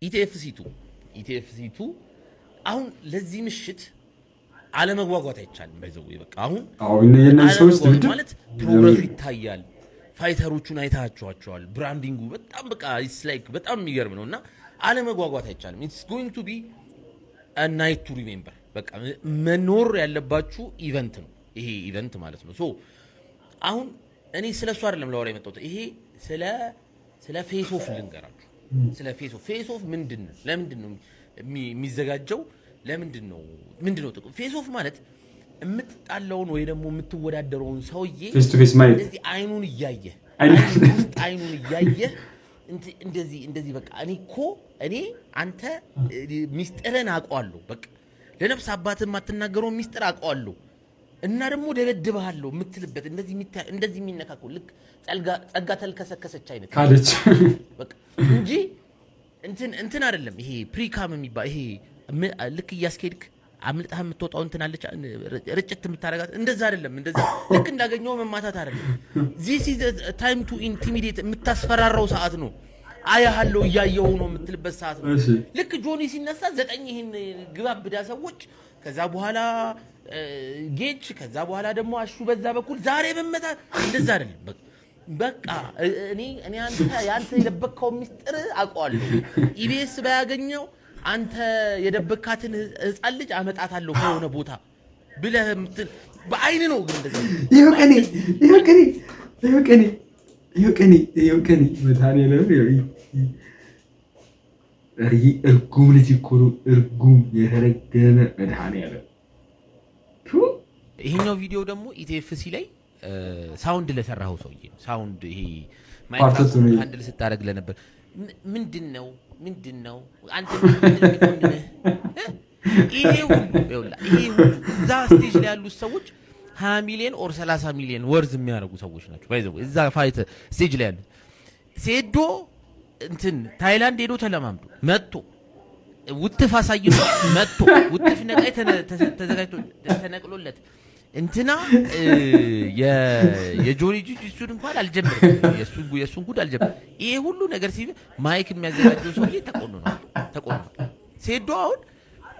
ETFC 2፣ ETFC 2 አሁን ለዚህ ምሽት አለመጓጓት አይቻልም። By the way በቃ አሁን አዎ፣ የእነዚህ ሰዎች አለመጓጓት ድብድብ ማለት progress ኡ ይታያል። Fighter ኦቹን አይታችኋቸዋል። Branding ኡ በጣም በቃ it's like በጣም የሚገርም ነው እና አለመጓጓት አይቻልም። It's going to be night to remember። በቃ መኖር ያለባችሁ event ነው ይሄ event ማለት ነው። So አሁን እኔ ስለ እሱ አይደለም ላወራ የመጣሁት። ይሄ ስለ face off ልንገራችሁ። ስለ face off። Face off ምንድን ነው? ለምንድን ነው የሚዘጋጀው? ለምንድን ነው? ምንድን ነው ጥቅሙ? Face off ማለት የምትጣላውን ወይ ደግሞ የምትወዳደረውን ሰውዬ face to face ማየት። እንደዚህ አይኑን እያየ ውስጥ አይኑን እያየ እንደዚህ እንደዚህ በቃ እኔ እኮ እኔ አንተ ሚስጥርን አውቀዋለሁ፣ በቃ ለነፍስ አባትህ የማትናገረውን ሚስጥር አውቀዋለሁ እና ደግሞ ደበድብሃለሁ የምትልበት፣ እንደዚህ እንደዚህ የሚነካከው ልክ ጸጋ ተልከሰከሰች አይነት ካለች በቃ እንጂ እንትን እንትን አይደለም። ይሄ pre-cum የሚባል ይሄ ልክ እያስኬድክ አምልጠህ የምትወጣው እንትን አለች ርጭት የምታደርጋት፣ እንደዛ አይደለም። እንደዛ ልክ እንዳገኘው መማታት አይደለም። This is time to intimidate፣ የምታስፈራራው ሰዓት ነው። አያሃለው እያየሁ ነው የምትልበት ሰዓት ነው። ልክ ጆኒ ሲነሳ ዘጠኝ ይህን ግባብዳ ሰዎች፣ ከዛ በኋላ ጌች፣ ከዛ በኋላ ደግሞ አሹ በዛ በኩል ዛሬ መመታ፣ እንደዛ አይደለም። በቃ እኔ አንተ የአንተ የደበቅከውን ሚስጥር አውቀዋለሁ። ኢቢኤስ ባያገኘው አንተ የደበካትን ህፃን ልጅ አመጣታለሁ ከሆነ ቦታ ብለህ የምትል በአይን ነው ግን እንደዛ። ይኸው ቀኔ፣ ይኸው ቀኔ፣ ይኸው ቀኔ፣ ይኸው ቀኔ፣ ይኸው ቀኔ፣ መድኃኒዓለም እርጉም ልጅ እኮ ነው። እርጉም የተረገመ መድኃኒዓለም። ይሄኛው ቪዲዮ ደግሞ ETFC ላይ sound ለሰራኸው ሰውዬ ነው። Sound ይሄ ማይክሮፎን handle ስታደርግ ለነበር ምንድን ነው? ምንድን ነው አንተ ምንድን? ይሄ ሁሉ ይሄ ሁሉ እዛ stage ላይ ያሉት ሰዎች 20 ሚሊዮን or 30 ሚሊዮን worth የሚያደርጉ ሰዎች ናቸው። By the way እዛ fight stage ላይ ያሉት ሴዶ እንትን ታይላንድ ሄዶ ተለማምዶ መጥቶ ውትፍ አሳይቶ መጥቶ ውትፍ ነቃይ ተዘጋጅቶ ተነቅሎለት እንትና የጆኒ ጂጂሱን እንኳን አልጀምርም፣ የእሱን ጉድ አልጀምርም። ይሄ ሁሉ ነገር ሲ mic የሚያዘጋጀው ሰውዬ ተቆንኗል፣ ተቆንኗል። ሴዶ አሁን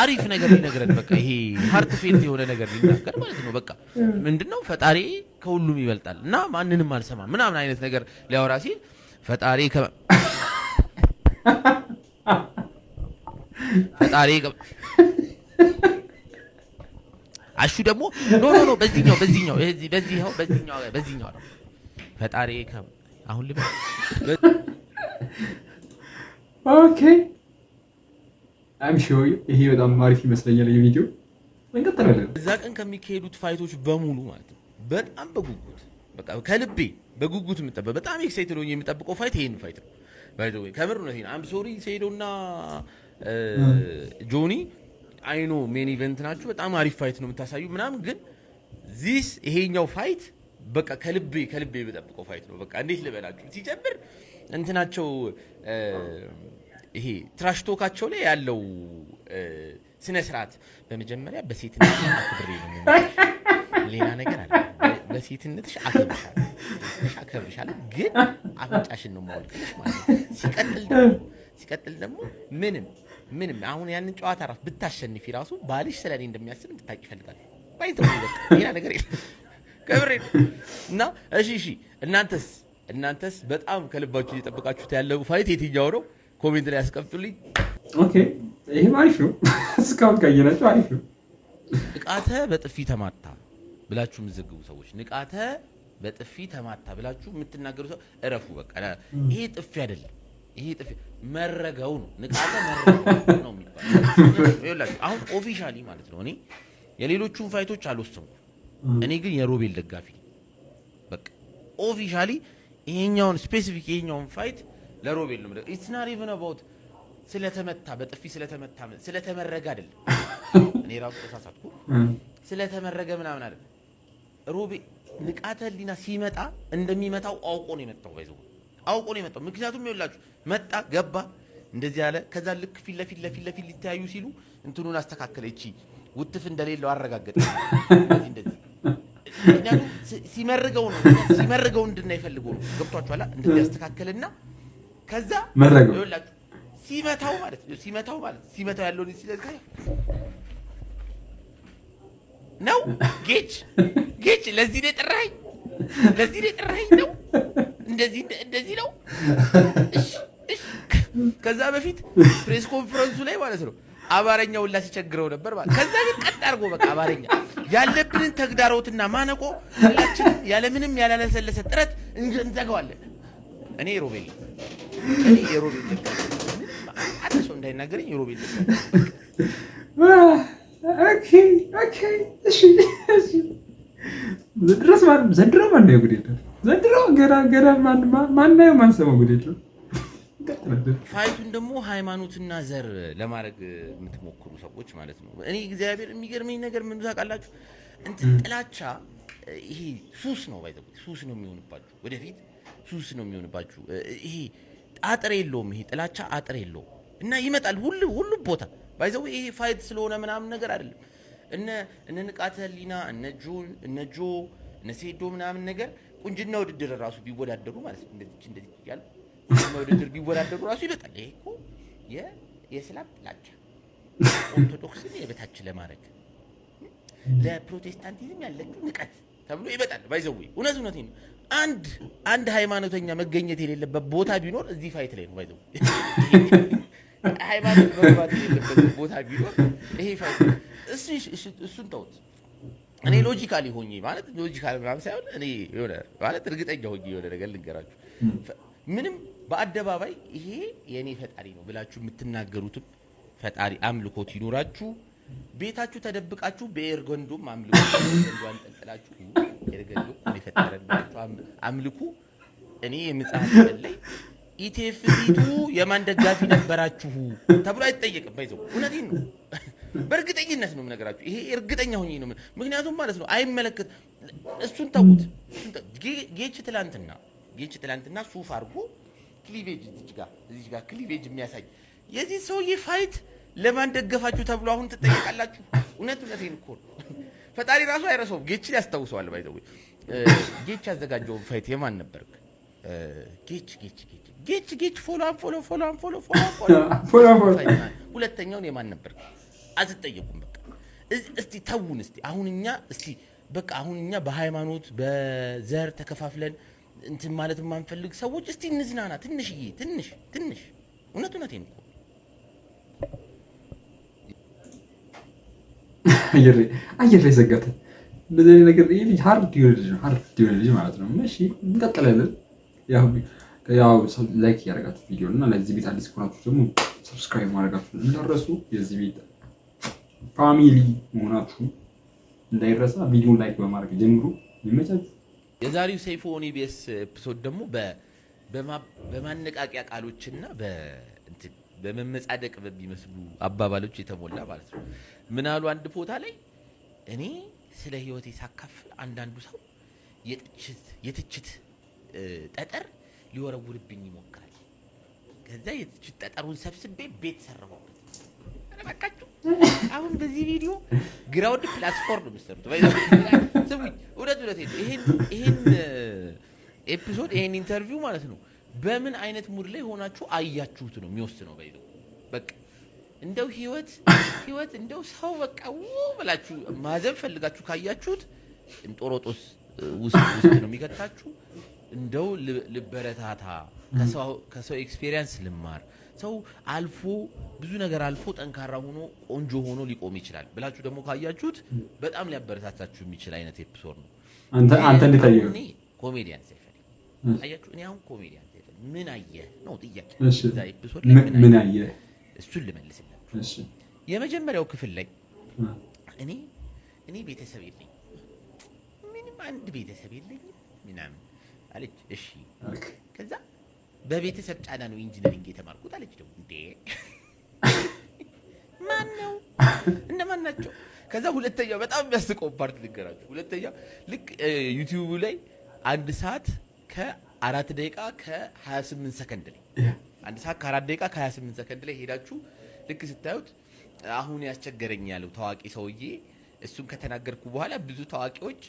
አሪፍ ነገር ሊነግረን በቃ ይሄ heartfelt የሆነ ነገር ሊናገር ማለት ነው። በቃ ምንድነው ፈጣሪ ከሁሉም ይበልጣል እና ማንንም አልሰማም ምናምን አይነት ነገር ሊያወራ ሲል ፈጣሪ አሹ ደግሞ no, no, no፣ በዚህኛው በዚህኛው በዚህኛው በዚህኛው በዚህኛው ነው ፈጣሪ አሁን ልበል። Okay, I'm sure ይሄ በጣም አሪፍ ይመስለኛል። የቪዲዮ እንቀጥላለን። እዛ ቀን ከሚካሄዱት fight ኦች በሙሉ ማለት ነው በጣም በጉጉት በቃ ከልቤ በጉጉት የምጠበቅ በጣም excited ሆኜ የምጠብቀው fight ይሄን fight ነው። By the way ከምር ነው። I'm sorry ሴዶና ጆኒ፣ I know main event ናችሁ። በጣም አሪፍ fight ነው የምታሳዩ ምናምን፣ ግን this ይሄኛው fight በቃ ከልቤ ከልቤ የምጠብቀው fight ነው። በቃ እንዴት ልበላችሁ፣ ሲጀምር እንትናቸው ይሄ trash talk ኣቸው ላይ ያለው ስነ ስርዓት፣ በመጀመሪያ በሴትነት አክብሬ ነው የምመጣሽ፣ ሌላ ነገር አለ። በሴትነትሽ አከብርሻለሁ አከብርሻለሁ፣ ግን አፍንጫሽን ነው የማወልቅልሽ ማለት ነው። ሲቀጥል ደግሞ ምንም ምንም አሁን ያንን ጨዋታ ራሱ ብታሸንፊ ራሱ ባልሽ ስለ እኔ እንደሚያስብ እንድታውቂ ይፈልጋል። By the way በቃ ሌላ ነገር የለም። ከምሬ ነው። እና እሺ፣ እናንተስ በጣም ከልባችሁ እየጠበቃችሁት ያለው fight የትኛው ነው? Comment ላይ ያስቀምጡልኝ። Okay፣ ይሄም አሪፍ ነው። እስካሁን ካየናቸው አሪፍ ነው። ንቃተ በጥፊ ተማታ ብላችሁ የምትዘግቡ ሰዎች፣ ንቃተ በጥፊ ተማታ ብላችሁ የምትናገሩ ሰው እረፉ። በቃ ይሄ ጥፊ አይደለም። ይሄ ጥፊ መረገው ነው። ንቃተ መረገው ነው የሚባለው። ይኸውላችሁ አሁን officially ማለት ነው እኔ የሌሎቹን fight ኦች አልወሰንኩም። እኔ ግን የሮቤል ደጋፊ ነኝ። በቃ officially ይሄኛውን specific ይሄኛውን fight ለሮቤል ነው። It's not even about ስለተመታ፣ በጥፊ ስለተመታ ስለተመረገ አይደለም። እኔ ራሱ ተሳሳትኩ። ስለተመረገ ምናምን አይደለም። ሮቤ ንቃተ ህሊና ሲመጣ እንደሚመታው አውቆ ነው የመጣው። By the way አውቆ ነው የመጣው። ምክንያቱም ይኸውላችሁ መጣ፣ ገባ፣ እንደዚህ ያለ፣ ከዛ ልክ ፊት ለፊት ለፊት ለፊት ሊተያዩ ሲሉ እንትኑን አስተካከለ። እቺ ውትፍ እንደሌለው አረጋገጠ። እንደዚህ እንደዚህ፣ ምክንያቱም ሲመርገው ነው ሲመርገው እንድናይ ፈልጎ ነው። ገብቷችኋል? እንደዚህ ያስተካከልና ከዛ መረገው። ይኸውላችሁ ሲመታው ማለት ነው፣ ሲመታው ማለት ሲመታው ያለውን incident ነው። ጌች ጌች፣ ለዚህ ነው የጠራኸኝ? ለዚህ ነው የጠራኸኝ ነው? እንደዚህ እንደዚህ ነው። እሺ እሺ። ከዛ በፊት press conference ኡ ላይ ማለት ነው አማርኛው ሁላ ሲቸግረው ነበር ማለት። ከዛ ግን ቀጥ አድርጎ በቃ አማርኛ ያለብንን ተግዳሮትና ማነቆ ሁላችንም ያለምንም ያላለሰለሰ ጥረት እንዘጋዋለን። እኔ ሮቤል፣ እኔ የሮቤል ደጋፊ፣ ምንም አንድ ሰው እንዳይናገረኝ፣ የሮቤል ደጋፊ። Okay፣ እሺ። ዘንድሮስ ማን ዘንድሮ ማን ነው ጉድ የለም። ዘንድሮ ገና ገና ማን ማናየው ማንሰማው ጉድ የለም። እንቀጥላለን። Fight ኡን ደግሞ ሃይማኖትና ዘር ለማድረግ የምትሞክሩ ሰዎች ማለት ነው። እኔ እግዚአብሔር የሚገርመኝ ነገር ምን ታውቃላችሁ? እንትን ጥላቻ ይሄ ሱስ ነው፣ by the way ሱስ ነው የሚሆንባችሁ፣ ወደፊት ሱስ ነው የሚሆንባችሁ። ይሄ አጥር የለውም፣ ይሄ ጥላቻ አጥር የለውም እና ይመጣል ሁሉ ሁሉም ቦታ። By the way ይሄ fight ስለሆነ ምናምን ነገር አይደለም። እነ ንቃተ ህሊና፣ እነ ጆን፣ እነ ጆ፣ እነ ሴዶ ምናምን ነገር ቁንጅና ውድድር ራሱ ቢወዳደሩ ማለት ነው፣ እንደዚህ እንደዚህ እያሉ ቁንጅና ውድድር ቢወዳደሩ ራሱ ይመጣል። ይሄ እኮ የእስላም ጥላቻ፣ ኦርቶዶክስን የበታች ለማድረግ፣ ለፕሮቴስታንቲዝም ያለችው ንቀት ተብሎ ይመጣል። By the way እውነት እውነት ነው። አንድ ሃይማኖተኛ መገኘት የሌለበት ቦታ ቢኖር እዚህ fight ላይ ነው። By the way ሃይማኖት መግባት የሌለበት ቦታ ቢኖር ይሄ fight ነው። እሱን ተውት። እኔ logically ሆኜ፣ ማለት logically ምናምን ሳይሆን፣ እኔ የሆነ ማለት እርግጠኛ ሆኜ የሆነ ነገር ልንገራችሁ። ምንም በአደባባይ ይሄ የእኔ ፈጣሪ ነው ብላችሁ የምትናገሩትም ፈጣሪ አምልኮት ይኑራችሁ። ቤታችሁ ተደብቃችሁ በኤርገንዶም አምልኩ። ኤርገንዶ አንጠልጥላችሁ ኤርገንዶ እኮ ነው የፈጠረን ብላችሁ አምልኩ። እኔ የምጽሐፍ ቀን ላይ ETFC 2 የማን ደጋፊ ነበራችሁ ተብሎ አይጠየቅም። By the way እውነቴን ነው፣ በእርግጠኝነት ነው የምነግራችሁ። ይሄ እርግጠኛ ሆኜ ነው። ምክንያቱም ማለት ነው አይመለከት። እሱን ተዉት። ጌች ትላንትና ሱፍ አድርጎ cleavage እዚች ጋር cleavage የሚያሳይ የዚህ ሰውዬ fight ለማን ደገፋችሁ ተብሎ አሁን ትጠየቃላችሁ። እውነት እውነቴን እኮ ነው። ፈጣሪ ራሱ አይረሳውም። ጌችን ያስታውሰዋል። By the way ጌች ያዘጋጀውን fight የማን ነበርክ? ጌች ጌች ጌች ጌች ጌች follow unfollow፣ follow unfollow፣ follow unfollow። Follow unfollow። ሁለተኛውን የማን ነበርክ? አትጠየቁም። በቃ እስቲ ተውን። እስቲ አሁን እኛ እስቲ በቃ አሁን እኛ በሃይማኖት በዘር ተከፋፍለን እንትን ማለት የማንፈልግ ሰዎች እስቲ እንዝናና ትንሽዬ፣ ትንሽ ትንሽ። እውነት እውነቴን እኮ። አየር ላይ ዘጋት። እንደዚህ አይነት ነገር ይሄ ልጅ hard የሆነ ልጅ ነው። Hard የሆነ ልጅ ማለት ነው። እሺ እንቀጥላለን። ያው like እያደረጋችሁ ቪዲዮ እና ለዚህ ቤት አዲስ ከሆናችሁ ደግሞ subscribe ማድረጋችሁ እንዳትረሱ። የዚህ ቤት family መሆናችሁ እንዳይረሳ። ቪዲዮን like በማድረግ ጀምሩ። ይመቻችሁ። የዛሬው ሰይፉ on EBS episode ደግሞ በማነቃቂያ ቃሎችና በእንትን በመመጻደቅ በሚመስሉ አባባሎች የተሞላ ማለት ነው። ምን አሉ አንድ ቦታ ላይ፣ እኔ ስለ ህይወቴ ሳካፍል አንዳንዱ ሰው የትችት ጠጠር ሊወረውርብኝ ይሞክራል። ከዛ የትችት ጠጠሩን ሰብስቤ ቤት ሰራሁበት። ኧረ እባካችሁ አሁን በዚህ ቪዲዮ ground plus four ነው የምትሰሩት። ስሙኝ፣ እውነት እውነት ይሄን episode፣ ይሄን interview ማለት ነው በምን አይነት mood ላይ ሆናችሁ አያችሁት ነው የሚወስነው። By the way በቃ እንደው ህይወት ህይወት እንደው ሰው በቃ ው ብላችሁ ማዘን ፈልጋችሁ ካያችሁት እንጦሮጦስ ውስጥ ውስጥ ነው የሚከታችሁ። እንደው ልበረታታ፣ ከሰው experience ልማር፣ ሰው አልፎ ብዙ ነገር አልፎ ጠንካራ ሆኖ ቆንጆ ሆኖ ሊቆም ይችላል ብላችሁ ደግሞ ካያችሁት በጣም ሊያበረታታችሁ የሚችል አይነት episode ነው። አንተ እንዴት አየኸው? እኔ ኮሜዲያን ሰይፈ አያችሁ። እኔ አሁን ኮሜዲያን ሰይፈ ምን አየህ ነው ጥያቄ። እዛ episode ላይ ምን አየህ? እሱን ልመልስላችሁ። የመጀመሪያው ክፍል ላይ እኔ ቤተሰብ የለኝም፣ ምንም አንድ ቤተሰብ የለኝም ምናምን አለች። እሺ፣ ከዛ በቤተሰብ ጫና ነው engineering የተማርኩት አለች። ደግሞ እንዴ ማን ነው፣ እነማን ናቸው? ከዛ ሁለተኛው በጣም የሚያስቀው part ልንገራችሁ። ሁለተኛው ልክ ዩቲዩብ ላይ 1 ሰዓት ከ4 ደቂቃ ከ28 ሰከንድ ላይ፣ 1 ሰዓት ከ4 ደቂቃ ከ28 ሰከንድ ላይ ሄዳችሁ ልክ ስታዩት አሁን ያስቸገረኝ ያለው ታዋቂ ሰውዬ፣ እሱን ከተናገርኩ በኋላ ብዙ ታዋቂዎች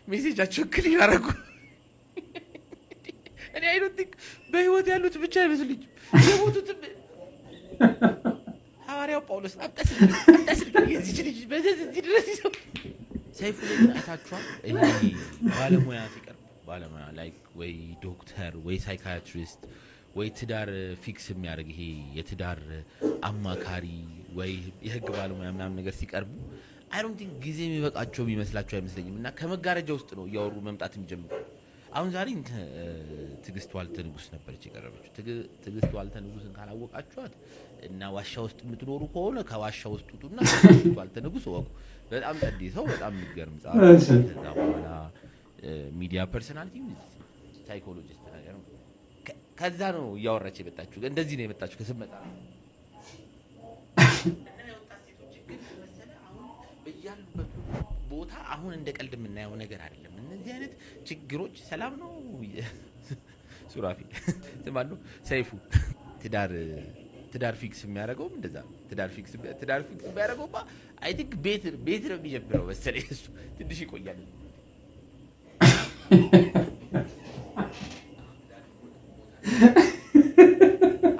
message ኣቸውን clear አደረጉ። እኔ I don't think በህይወት ያሉት ብቻ አይመስልኝም የሞቱትም። ሐዋርያው ጳውሎስ፣ አምጣ ስልክ፣ አምጣ ስልክ። የዚች ልጅ በዚህ እዚህ ድረስ ይዘው። ሰይፉ ላይ ግን አይታችኋል? ይሄ ባለሙያ ሲቀርብ፣ ባለሙያ like ወይ ዶክተር ወይ psychiatrist ወይ ትዳር fix የሚያደርግ፣ ይሄ የትዳር አማካሪ ወይ የህግ ባለሙያ ምናምን ነገር ሲቀርቡ I don't think ጊዜ የሚበቃቸው የሚመስላቸው አይመስለኝም። እና ከመጋረጃ ውስጥ ነው እያወሩ መምጣት የሚጀምሩ። አሁን ዛሬ እንትን ትዕግስት ዋልተ ንጉስ ነበረች የቀረበችው። ትዕግስት ዋልተ ንጉስን ካላወቃችኋት እና ዋሻ ውስጥ የምትኖሩ ከሆነ ከዋሻ ውስጥ ውጡና ትዕግስት ዋልተ ንጉስ እወቁ። በጣም ጸዴ ሰው፣ በጣም የሚገርም ጸሐፊ። ከዛ በኋላ media personality፣ psychologist ነገር ነው። ከዛ ነው እያወራች የመጣችሁ። እንደዚህ ነው የመጣችሁ ከስመጣ። እና የወጣት ሴቶች ችግር ምን መሰለህ? አሁን በያሉበት ቦታ አሁን እንደ ቀልድ የምናየው ነገር አይደለም። እነዚህ አይነት ችግሮች፣ ሰላም ነው ሱራፊ ስማሉ ሰይፉ፣ ትዳር fix የሚያደርገውም እንደዛ ነው። ትዳር fix የሚያደርገውማ I think ቤት ነው የሚጀምረው መሰለኝ። እሱ ትንሽ ይቆያል።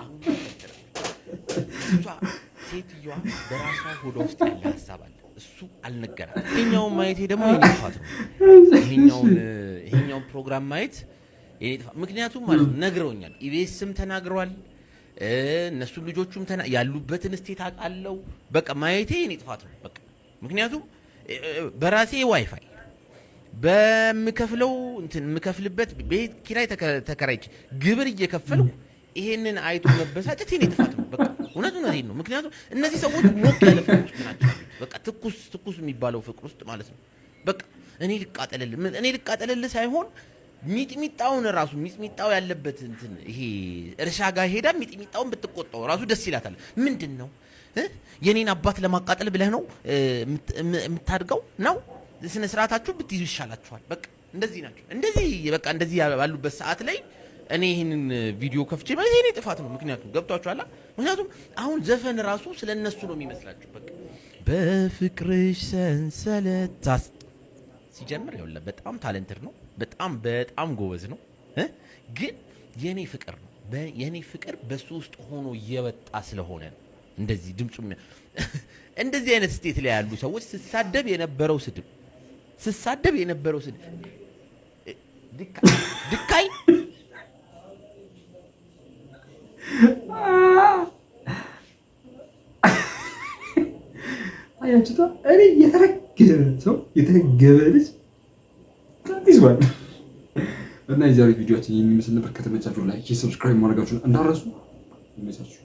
አሁን ምን መሰለህ፣ እሷ ሴትዮዋ በራሷ ሆዷ ውስጥ ያለ ሀሳብ አለ። እሱ አልነገራትም። ይሄኛውን ማየቴ ደግሞ የኔ ጥፋት ነው። ይሄኛውን ፕሮግራም ማየት የኔ ጥፋት፣ ምክንያቱም ማለት ነው ነግረውኛል። ኢቢኤስም ተናግረዋል። እነሱም ልጆቹም ያሉበትን state አውቃለሁ። በቃ ማየቴ የኔ ጥፋት ነው። በቃ ምክንያቱም በራሴ ዋይፋይ በምከፍለው እንትን፣ የምከፍልበት ቤት ኪራይ ተከራይቼ ግብር እየከፈልኩ ይሄንን አይቶ መበሳጨት የኔ ጥፋት ነው። በቃ እውነት እውነቴን ነው። ምክንያቱም እነዚህ ሰዎች ሞቅ ያለ ፍቅር ውስጥ ናቸው ያሉት። በቃ ትኩስ ትኩስ የሚባለው ፍቅር ውስጥ ማለት ነው። በቃ እኔ ልቃጠልልህ፣ እኔ ልቃጠልልህ ሳይሆን ሚጥሚጣውን ራሱ፣ ሚጥሚጣው ያለበት እንትን፣ ይሄ እርሻ ጋር ሄዳ ሚጥሚጣውን ብትቆጣው ራሱ ደስ ይላታል። ምንድን ነው እ? የኔን አባት ለማቃጠል ብለህ ነው የምታድገው ነው? ስነ ስርዓታችሁ ብትይዙ ይሻላችኋል። በቃ እንደዚህ ናቸው። እንደዚህ በቃ እንደዚህ ባሉበት ሰዓት ላይ እኔ ይህንን ቪዲዮ ከፍቼ ማለት የኔ ጥፋት ነው። ምክንያቱም ገብቷችኋል። ምክንያቱም አሁን ዘፈን ራሱ ስለ እነሱ ነው የሚመስላችሁ። በቃ በፍቅርሽ ሰንሰለት ሲጀምር ይኸውልህ በጣም talented ነው። በጣም በጣም ጎበዝ ነው እ ግን የኔ ፍቅር ነው፣ የኔ ፍቅር በሱ ውስጥ ሆኖ እየወጣ ስለሆነ ነው እንደዚህ ድምፁ። እንደዚህ አይነት state ላይ ያሉ ሰዎች ስሳደብ የነበረው ስድብ ድካይ። አያችሁታ? እኔ የተረገመ ሰው፣ የተረገመ ልጅ ይዟል። እና የዛሬ ቪዲዮችን የሚመስል ነበር። ከተመቻችሁ like፣ subscribe ማድረጋችሁን እንዳትረሱ። ይመቻችሁ።